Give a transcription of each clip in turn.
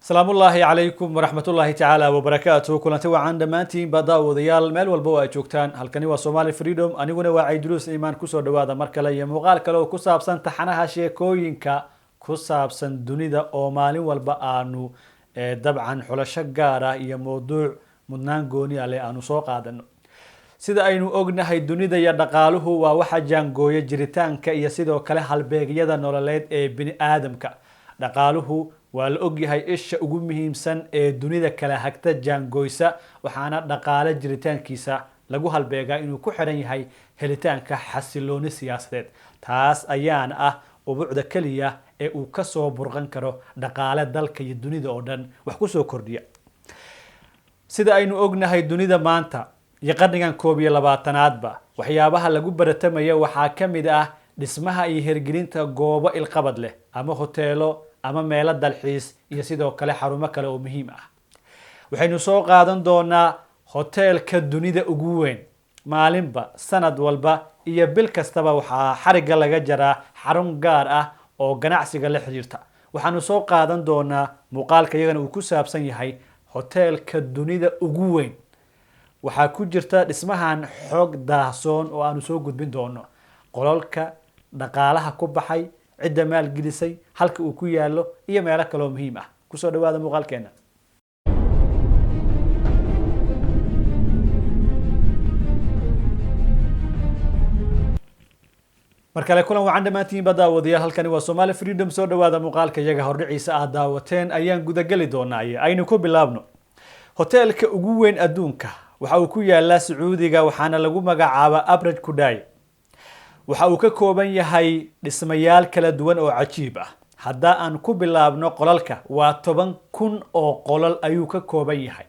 Asalaamullaahi calaykum waraxmatullaahi tacaala wabarakaatu. Kulanti wacan dhammaantiinba, daawadayaal, meel walba oo ay joogtaan. Halkani waa Somali Freedom, aniguna waa Cayduruus Iimaan. Kusoo dhawaada mar kale iyo muuqaal kale oo ku saabsan taxanaha sheekooyinka ku saabsan dunida, oo maalin walba aanu dabcan xulasho gaar ah iyo mowduuc mudnaan gooni ah leh aanu soo qaadano. Sida aynu ognahay, dunida iyo dhaqaaluhu waa waxa jaangooya jiritaanka iyo sidoo kale halbeegyada nololeed ee bini aadamka. Dhaqaaluhu waa la ogyahay isha ugu muhiimsan ee dunida kala hagta, jaangooysa, waxaana dhaqaale jiritaankiisa lagu halbeegaa inuu ku xiran yahay helitaanka xasilooni siyaasadeed. Taas ayaana ah ubucda keliya ee uu kasoo burqan karo dhaqaale dalka iyo dunida oo dhan wax kusoo kordhiya. Sida aynu ognahay, dunida maanta iyo qarnigan 21aadba waxyaabaha lagu baratamaya waxaa ka mid ah dhismaha iyo hirgelinta goobo ilqabad leh, ama hoteelo ama meelo dalxiis iyo sidoo kale xarumo kale oo muhiim ah. Waxaynu soo qaadan doonaa hoteelka dunida ugu weyn. Maalinba, sanad walba iyo bil kastaba waxaa xarigga laga jaraa xarun gaar ah oo ganacsiga la xiriirta. Waxaanu soo qaadan doonaa muuqaalka iyagana uu ku saabsan yahay hoteelka dunida ugu weyn. Waxaa ku jirta dhismahan xog daahsoon oo aanu soo gudbin doono: qolalka, dhaqaalaha ku baxay, cidda maalgelisay, halka uu ku yaalo iyo meelo kaleoo muhiim ah. Kusoo dhawaada muuqaalkeena. Mar kale kulan wacan dhammaantiinba, daawadayaal. Halkani waa Somali Freedom. Soo dhawaada. Muuqaalka iyaga hordhiciisa aad daawateen ayaan gudageli doonaaye, aynu ku bilaabno. Hoteelka ugu weyn adduunka waxa uu ku yaalaa Sacuudiga, waxaana lagu magacaabaa Abraj Kuday. Waxa uu ka kooban yahay dhismayaal kala duwan oo cajiib ah. Hadda aan ku bilaabno qolalka, waa 10,000 oo qolal ayuu ka kooban yahay.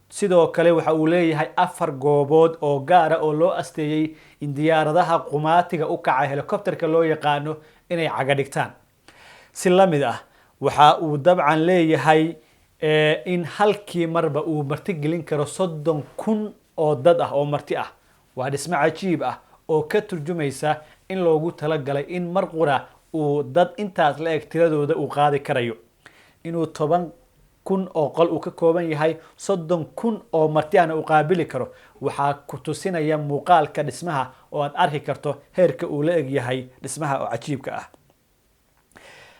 Sidoo kale waxa uu leeyahay 4 goobood oo gaara oo loo asteeyey in diyaaradaha qumaatiga u kaca, helicopterka loo yaqaano, inay caga dhigtaan. Si la mid ah waxa uu dabcan leeyahay in halkii marba uu marti gelin karo 30,000 oo dad ah oo marti ah. Waa dhismo cajiib ah oo ka turjumaysa in loogu talagalay in mar qura uu dad intaas la eg tiradooda uu qaadi karayo. Inuu 10,000 oo qol uu ka kooban yahay, 30,000 oo marti ahna uu qaabili karo, waxaa ku tusinaya muuqaalka dhismaha oo aad arki karto heerka uu la eg yahay dhismaha oo cajiibka ah.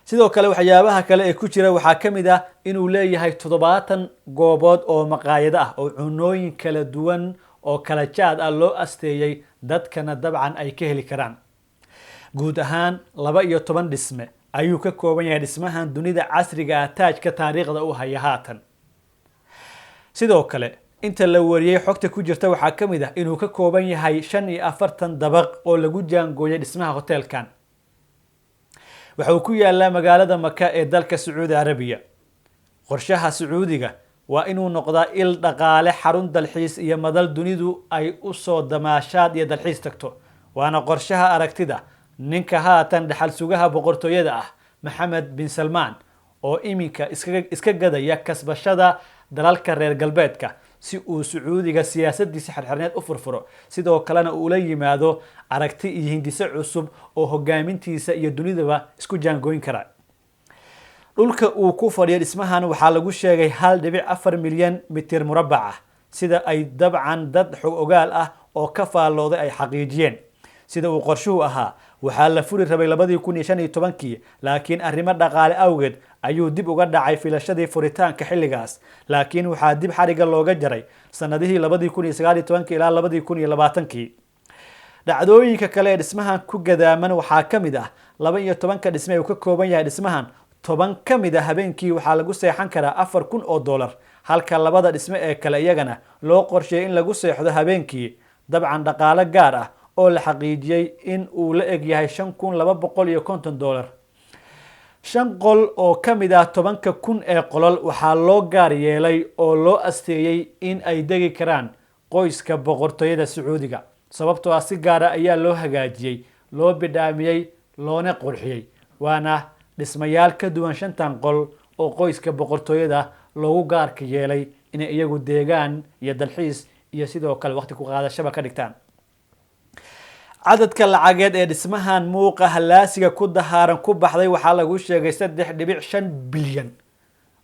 Sidoo kale waxyaabaha kale ee ku jira waxaa ka mid ah inuu leeyahay 70 goobood oo maqaayado ah oo cunooyin kala duwan oo kala jaad ah loo asteeyey, dadkana dabcan ay ka heli karaan. Guud ahaan 12 dhisme ayuu ka kooban yahay dhismahan dunida casriga ah taajka taariikhda u haya haatan. Sidoo kale inta la wariyey xogta ku jirta waxaa ka mid ah inuu ka kooban yahay 45 dabaq oo lagu jaangooyay dhismaha hoteelkan. Waxa uu ku yaalaa magaalada Maka ee dalka Sacuudi Arabiya. Qorshaha Sacuudiga waa inuu noqdaa il dhaqaale, xarun dalxiis iyo madal dunidu ay u soo damaashaad iyo dalxiis tagto. Waana qorshaha aragtida ninka haatan dhaxal sugaha boqortooyada ah, Maxamed bin Salmaan, oo iminka iska gadaya kasbashada dalalka reer galbeedka si uu Sacuudiga siyaasadiisa xirxirneed u furfuro, sidoo kalena uu la yimaado aragti iyo hindise cusub oo hogaamintiisa iyo dunidaba isku jaangooyn kara. Dhulka uu ku fadhiyo dhismahan waxaa lagu sheegay 1.4 milyan mitir murabbac ah, sida ay dabcan dad xog ogaal ah oo ka faallooday ay xaqiijiyeen. Sida uu qorshuhu ahaa, waxaa la furi rabay 2015kii, laakiin arrimo dhaqaale awgeed ayuu dib uga dhacay filashadii furitaanka xilligaas. Laakiin waxaa dib xarigga looga jaray sanadihii 2019kii ilaa 2020kii. Dhacdooyinka kale ee dhismahan ku gadaaman waxaa ka mid ah 12ka dhisme uu ka kooban yahay dhismahan, 10 ka mid ah habeenkii waxaa lagu seexan karaa 4,000 oo dollar, halka labada dhisme ee kale iyagana loo qorsheeyay in lagu seexdo habeenkii dabcan dhaqaale gaar ah oo la xaqiijiyey in uu la eg yahay 5,250 dollar. 5 qol oo ka mid ah 10,000 ee qolol waxaa loo gaar yeelay oo loo asteeyey in ay degi karaan qoyska boqortooyada Sacuudiga, sababtoo ah si gaara ayaa loo hagaajiyey, loo bidhaamiyey, loona qurxiyey. Waana dhismayaal ka duwan 5tan qol oo qoyska boqortooyada loogu gaarka yeelay inay iyagu deegaan iyo dalxiis iyo sidoo kale waqti ku qaadashaba ka dhigtaan. Cadadka lacageed ee dhismahan muuqa hallaasiga ku dahaaran ku baxday waxaa lagu sheegay 3.5 bilyan.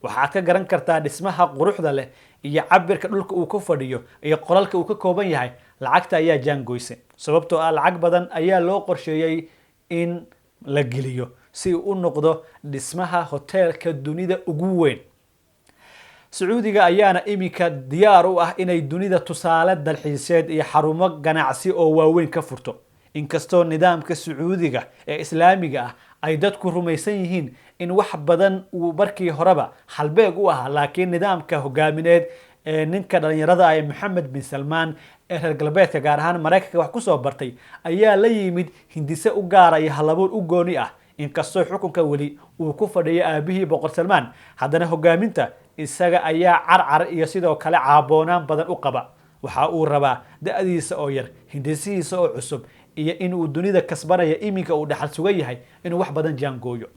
Waxaad ka garan kartaa dhismaha quruxda leh iyo cabirka dhulka uu ku fadhiyo iyo qolalka uu ka kooban yahay. Lacagta ayaa jaangoysay, sababtoo ah lacag badan ayaa loo qorsheeyey in la geliyo si uu u noqdo dhismaha hoteelka dunida ugu weyn. Sacuudiga ayaana iminka diyaar u ah inay dunida tusaale dalxiiseed iyo xarumo ganacsi oo waaweyn ka furto, inkastoo nidaamka Sacuudiga ee Islaamiga ah ay dadku rumaysan yihiin in wax badan uu markii horeba halbeeg u ahaa, laakiin nidaamka hogaamineed ee ninka dhalinyarada ah ee Maxamed bin Salmaan ee reer galbeedka, gaar ahaan Maraykanka, wax kusoo bartay ayaa la yimid hindise u gaara iyo halabuur u gooni ah. Inkastoo xukunka weli uu ku fadhiyo aabihii Boqor Salmaan, haddana hogaaminta isaga ayaa carcar iyo sidoo kale caaboonaan badan u qaba. Waxa uu rabaa da-diisa oo yar, hindisihiisa oo cusub iyo inuu dunida kasbanaya iminka uu dhaxal sugan yahay inuu wax badan jaangooyo.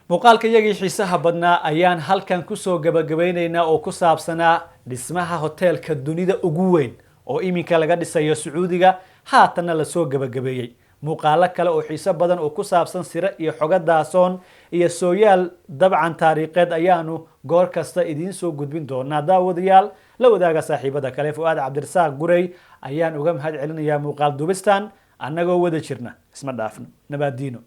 Muuqaalka iyagii xiisaha badnaa ayaan halkan kusoo gabagabaynaynaa oo ku saabsanaa dhismaha hoteelka dunida ugu weyn oo iminka laga dhisayo Sacuudiga, haatanna lasoo gabagabeeyey. Muuqaalo kale oo xiiso badan oo ku saabsan sire iyo xogo daasoon iyo sooyaal dabcan taariikheed ayaanu goor kasta idiin soo gudbin doonaa. Daawadayaal, la wadaaga saaxiibada kale. Fu'aad Cabdirasaaq Gurey ayaan uga mahad celinayaa muuqaal duubistan. Annagoo wada jirna isma dhaafno. Nabaadiino.